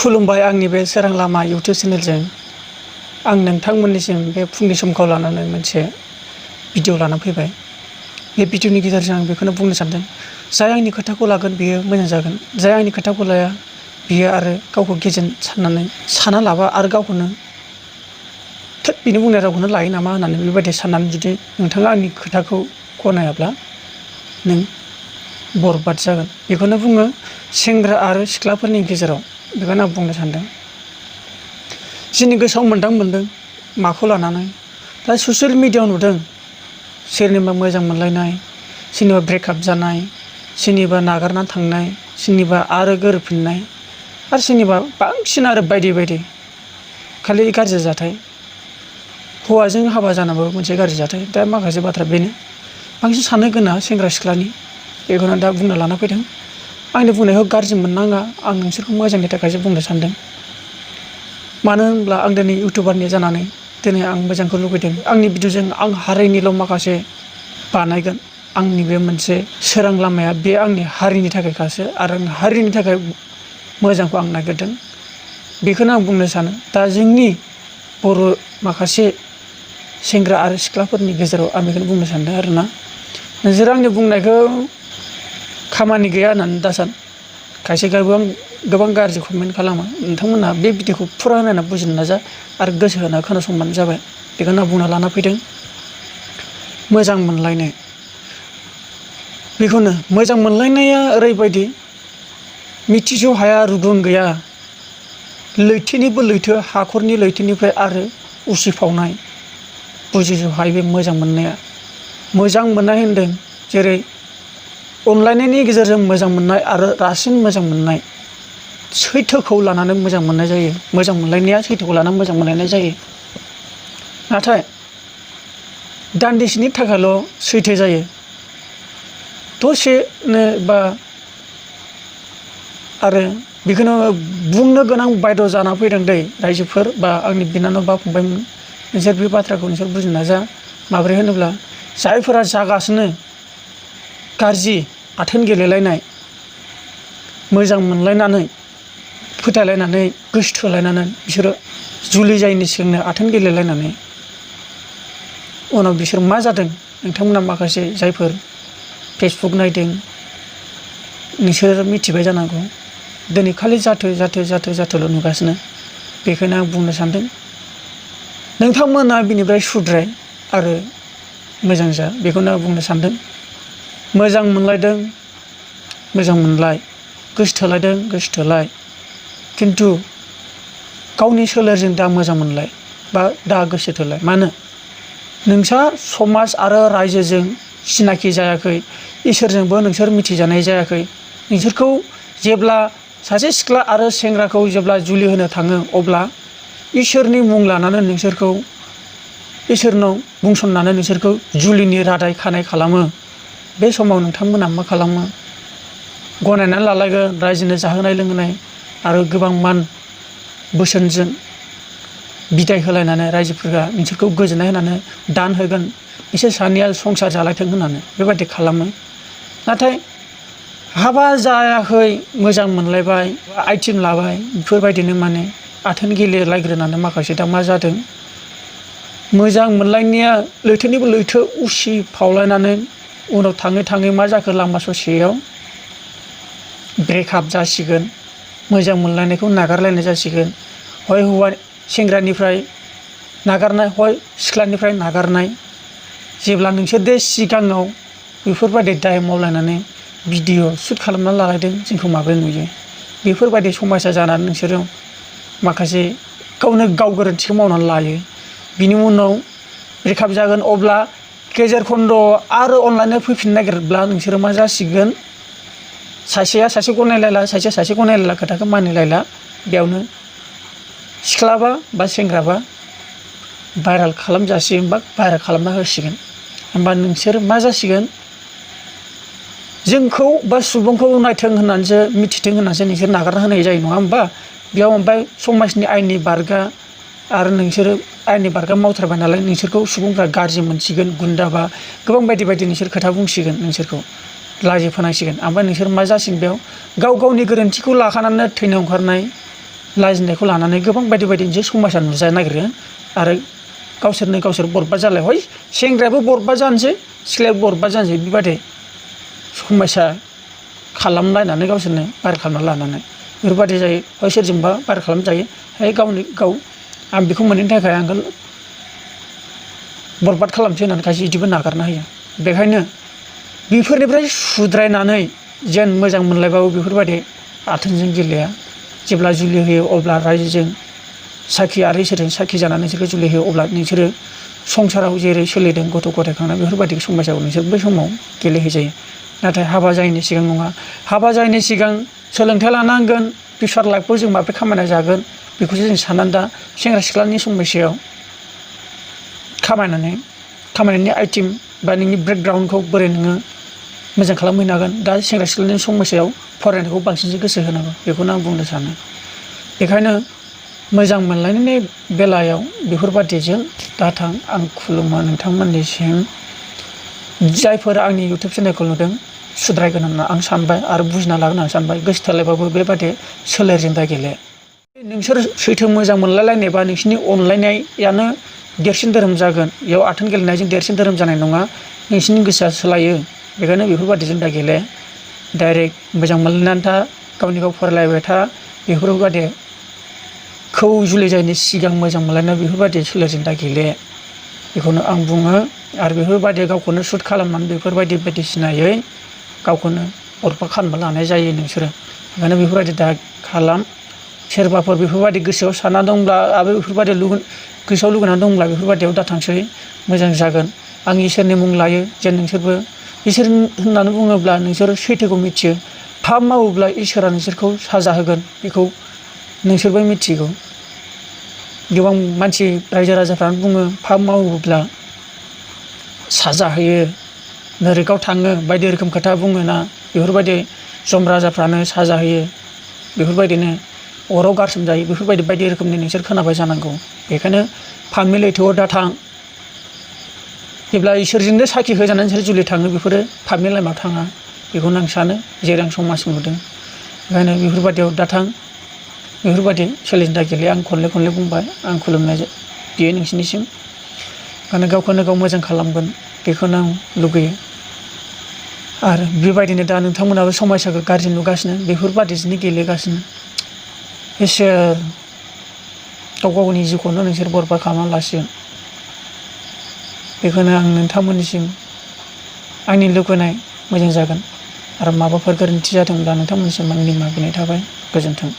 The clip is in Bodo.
खुलुमबाय आंनि बे सोरां लामा इउटुब चेनेलजों आं नोंथांमोननिसिम बे फुंनि समखौ लानानै मोनसे भिडिअ लाना फैबाय। बे भिडिअनि गेजेरजों आं बेखौनो बुंनो सानदों, जाय आंनि खोथाखौ लागोन बियो मोजां जागोन, जाय आंनि खोथाखौ लाया बियो आरो गावखौ गेजेन साननानै साना लाबा आरो गावखौनो थोद बिनि बुंनाय रावखौनो लायो नामा होननानै बेबायदि साननानै जुदि नोंथाङा आंनि खोथाखौ गनायाब्ला नों बरबाद जागोन। बेखौनो बुङो सेंग्रा आरो सिख्लाफोरनि गेजेराव। बेखौनो आं बुंनो सानदों। जोंनि गोसोआव मोनदों माखौ लानानै दा ससियेल मिडियाआव नुदों सोरनिबा मोजां मोनलायनाय, सोरनिबा ब्रेकआप जानाय, सोरनिबा नागारना थांनाय, सोरनिबा आरो गोरोबफिननाय, आरो सोरनिबा बांसिन आरो बायदि बायदि खालि गाज्रि जाथाय। हौवाजों हाबा जानाबो मोनसे गाज्रि जाथाय। दा माखासे बाथ्रा बेनो बांसिन साननो गोनां सेंग्रा सिख्लानि, बेखौनो दा बुंनो लाना फैदों। आंनि बुंनायखौ गाज्रि मोननाङा, आं नोंसोरखौ मोजांनि थाखायसो बुंनो सानदों। मानो होनब्ला आं दिनै इउटुबारनि जानानै दिनै आं मोजांखौ लुबैदों। आंनि भिडिअजों आं हारिनिल' माखासे बानायगोन। आंनि बे मोनसे सोरां लामाया बे आंनि हारिनि थाखायखासो, आरो आं हारिनि थाखाय मोजांखौ आं नागिरदों। बेखौनो आं बुंनो सानो। दा जोंनि बर' माखासे सेंग्रा आरो सिख्लाफोरनि गेजेराव आं बेखौनो बुंनो सानदों आरोना, नोंसोर आंनि बुंनायखौ खामानि गैया होननानै दासान। खायसे गोबां गाज्रि कमेन्ट खालामो। नोंथांमोनहा बे भिडिअखौ फुरा नायना बुजिनो नाजा आरो गोसो होना खोनासंबानो जाबाय। बेखौनो आं बुंना लाना फैदों। मोजां मोनलायनाय, बेखौनो मोजां मोनलायनाया ओरैबायदि मिथिस' हाया रुगुं गैया। लैथोनिबो लैथो, हाखरनि लैथोनिफ्राय आरो उसिफावनाय, बुजिस'हायै बे मोजां मोननाया। मोजां मोननाय होनदों जेरै अनलायनायनि गेजेरजों मोजां मोननाय आरो रासिन मोजां मोननाय, सैथोखौ लानानै मोजां मोननाय जायो। मोजां मोनलायनाया सैथोखौ लानानै मोजां मोनलायनाय जायो। नाथाय दान्दिसेनि थाखायल' सैथो जायो। दसेनो बा आरो बेखौनो बुंनो गोनां बायद' जाना फैदों दै रायजोफोर बा आंनि बिनानाव बा फंबायमोन, नोंसोर बे बाथ्राखौ नोंसोर बुजिनो नाजा। माबोरै होनोब्ला जायफोरा जागासिनो गाज्रि आथोन गेलेलायनाय, मोजां मोनलायनानै फोथायलायनानै गोसोथोलायनानै बिसोरो जुलि जायैनि सिगांनो आथोन गेलेलायनानै उनाव बिसोर मा जादों, नोंथांमोना माखासे जायफोर फेसबुक नायदों नोंसोर मिथिबाय जानांगौ। दिनै खालि जाथोल' नुगासिनो। बेखायनो आं बुंनो सानदों, नोंथांमोना बिनिफ्राय सुद्राय आरो मोजां जा। बेखौनो आं बुंनो सानदों। मोजां मोनलायदों मोजां मोनलाय, गोसोथोलायदों गोसोथोलाय, खिन्थु गावनि सोलेरजों दा मोजां मोनलाय बा दा गोसोथोलाय। मानो? नोंसा समाज आरो रायजोजों सिनाखि जायाखै, इसोरजोंबो नोंसोर मिथिजानाय जायाखै। नोंसोरखौ जेब्ला सासे सिख्ला आरो सेंग्राखौ जेब्ला जुलि होनो थाङो, अब्ला इसोरनि मुं लानानै नोंसोरखौ इसोरनाव बुंसननानै नोंसोरखौ जुलिनि रादाय खानाय खालामो। बे समाव नोंथांमोना मा खालामो? गनायनानै लालायगोन, रायजोनो जाहोनाय लोंहोनाय आरो गोबां मान बोसोनजों बिदाय होलायनानै रायजोफोरा नोंसोरखौ गोजोननाय होनानै दान होगोन, बिसोर सानैया संसार जालायथों होननानै बेबायदि खालामो। नाथाय हाबा जायाखै, मोजां मोनलायबाय, आइथिं लाबाय, बेफोरबायदिनो माने आथोन गेलेलायग्रोनानै माखासे दा मा जादों, मोजां मोनलायनाया लैथोनिबो लैथो उसिफावलायनानै उनाव थाङै थाङै मा जाखो, लामा ससेयाव ब्रेकआप जासिगोन। मोजां मोनलायनायखौ नागारलायनाय जासिगोन। हय हौवा सेंग्रानिफ्राय नागारनाय, हय सिख्लानिफ्राय नागारनाय। जेब्ला नोंसोर दे सिगाङाव बेफोरबायदि दाय मावलायनानै भिडिअ' सुट खालामनानै लालायदों, जोंखौ माबोरै नुयो? बेफोरबायदि समयसा जानानै नोंसोरो माखासे गावनो गाव गोरोन्थिखौ मावनानै लायो। बिनि उनाव ब्रेकआप जागोन, अब्ला गेजेर खन्द'आव आरो अनलायनो फैफिननो नागिरब्ला नोंसोरो मा जासिगोन? सासेया सासे गनायलायला, सासेया सासे गनायलायला, खोथाखौ मानिलायला। बेयावनो सिख्लाबा बा सेंग्राबा भाइरेल खालामजासिगोन बा भाइरेल खालामना होसिगोन। होमबा नोंसोर मा जासिगोन? जोंखौ बा सुबुंखौ नायथों होननानैसो मिथिथों होननानैसो नोंसोर नागारना होनाय जायो, नङा होमबा? बेयाव ओमफ्राय समाजनि आयेननि बारगा आरो नोंसोरो आयेननि बारगा मावथारबाय नालाय नोंसोरखौ सुबुंफ्रा गाज्रि मोनसिगोन, गुन्दा बा गोबां बायदि बायदि नोंसोर खोथा बुंसिगोन, नोंसोरखौ लाजि फोनांसिगोन। ओमफ्राय नोंसोर मा जासिगोन? बेयाव गाव गावनि गोरोन्थिखौ लाखानानै थैनो ओंखारनाय लाजिनायखौ लानानै गोबां बायदि बायदि मोनसे समायसा नुजानो नागिरो आरो गावसोरनो गावसोर बरबाद जालाय हय सेंग्रायाबो बरबाद जानोसै सिख्लायाबो बरबाद जानोसै बेबायदि समायसा खालामलायनानै गावसोरनो बार खालामना लानानै बेफोरबायदि जायो हय सोरजोंबा बार खालामजायो है गावनि गाव आं बेखौ मोनैनि थाखाय आं बरबाद खालामसै होननानै खायसे बिदिबो नागारना होयो बेखायनो बेफोरनिफ्राय सुद्रायनानै जेन मोजां मोनलायबाबो बेफोरबायदि आथोनजों गेलेया जेब्ला जुलि होयो अब्ला रायजोजों साखि आरो इसोरजों साखि जानानै नोंसोरखौ जुलि होयो अब्ला नोंसोरो संसाराव जेरै सोलिदों गथ' गथाय खांनाय बेफोरबायदि समाजाव नोंसोर बै समाव गेलेहैजायो नाथाय हाबा जायैनि सिगां नङा हाबा जायैनि सिगां सोलोंथाइ लानांगोन फिउचार लाइफखौ जों माबोरै खामायना जागोन बेखौसो जों साननानै दा सेंग्रा सिख्लानि समयसायाव खामायनायनि आइटेम बा नोंनि बेकग्राउन्डखौ बोरै नोङो मोजां खालामहैनो हागोन दा सेंग्रा सिख्लानि समयसायाव फरायनायखौ बांसिनसो गोसो होनांगौ बेखौनो आं बुंनो सानो बेखायनो मोजां मोनलायनायनि बेलायाव बेफोरबादिजों दाथां आं खुलुमो नोंथांमोननिसिम जायफोर आंनि इउटुब चेनेलखौ नुदों सुद्रायगोन होनना आं सानबाय आरो बुजिना लागोन होनना सानबाय गोसो थोलायबाबो बेबादि सोलेरजों दा गेले नोंसोर सैथो मोजां मोनलायलायनाय बा नोंसिनि अनलायनायानो देरसिन धोरोम जागोन बेयाव आथोन गेलेनायजों देरसिन धोरोम जानाय नङा नोंसिनि गोसोआ सोलायो बेखायनो बेफोरबादिजों दा गेले डाइरेक्ट मोजां मोनलायनानै था गावनि गाव फरायलायबाय था बेफोरबादिखौ जुलि जायैनि सिगां मोजां मोनलायनाय बेफोरबादि सोलेरजों दा गेले बेखौनो आं बुङो आरो बेफोरबायदि गावखौनो सुट खालामनानै बेफोरबायदि बायदिसिनायै गावखौनो बरबाद खालामना लानाय जायो नोंसोरो ओंखायनो बेफोरबायदि दा खालाम सोरबाफोर बेफोरबायदि गोसोआव सानना दंब्ला आरो बेफोरबायदि गोसोआव लुगैनानै दंब्ला बेफोरबायदियाव दाथांसै मोजां जागोन आं इसोरनि मुं लायो जेन नोंसोरबो इसोर होननानै बुङोब्ला नोंसोर सैथोखौ मिथियो पाप मावोब्ला इसोरा नोंसोरखौ साजा होगोन बेखौ नोंसोरबो मिथिगौ गोबां मानसि रायजो राजाफ्रानो बुङो पाप मावोब्ला साजा होयो नोरकाव थाङो बायदि रोखोम खोथा बुङोना बेफोरबायदि जम राजाफ्रानो साजा होयो बेफोरबायदिनो अराव गारसोम जायो बेफोरबायदि बायदि रोखोमनि नोंसोर खोनाबाय जानांगौ बेखायनो पापनि लैथोआव दाथां जेब्ला इसोरजोंनो साखि होजानानै नोंसोर जुलि थाङो बेफोरो पापनि लामायाव थाङा बेखौनो आं सानो जेरै आं समाज नुदों बेखायनो बेफोरबायदियाव दाथां बेफोरबायदि सोलिनो दा गेले आं खनले बुंबाय आं खुलुमनाय बियो नोंसिनिसिम माने गावखौनो गाव मोजां खालामगोन बेखौनो आं लुगैयो आरो बेबायदिनो दा नोंथांमोनाबो समायसाखौ गाज्रि नुगासिनो बेफोरबादिजोंनो गेलेगासिनो इसोर गाव गावनि जिउखौनो नोंसोर बरबाद खालामना लासिगोन बेखौनो आं नोंथांमोननिसिम आंनि लुगैनाय मोजां जागोन आरो माबाफोर गोरोन्थि जादोंब्ला नोंथांमोननिसिम आं निमाहा बिनाय थाबाय गोजोन्थों।